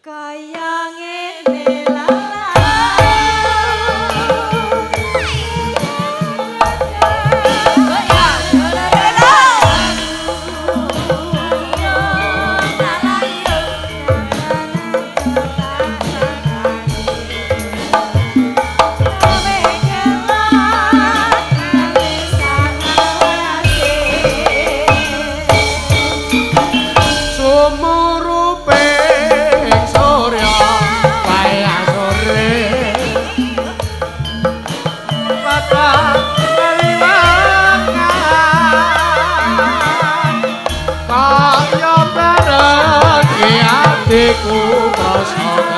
Kaya ngene Sumuruping surya wayah sore padha kaliwangan kaya bareng atiku krasa.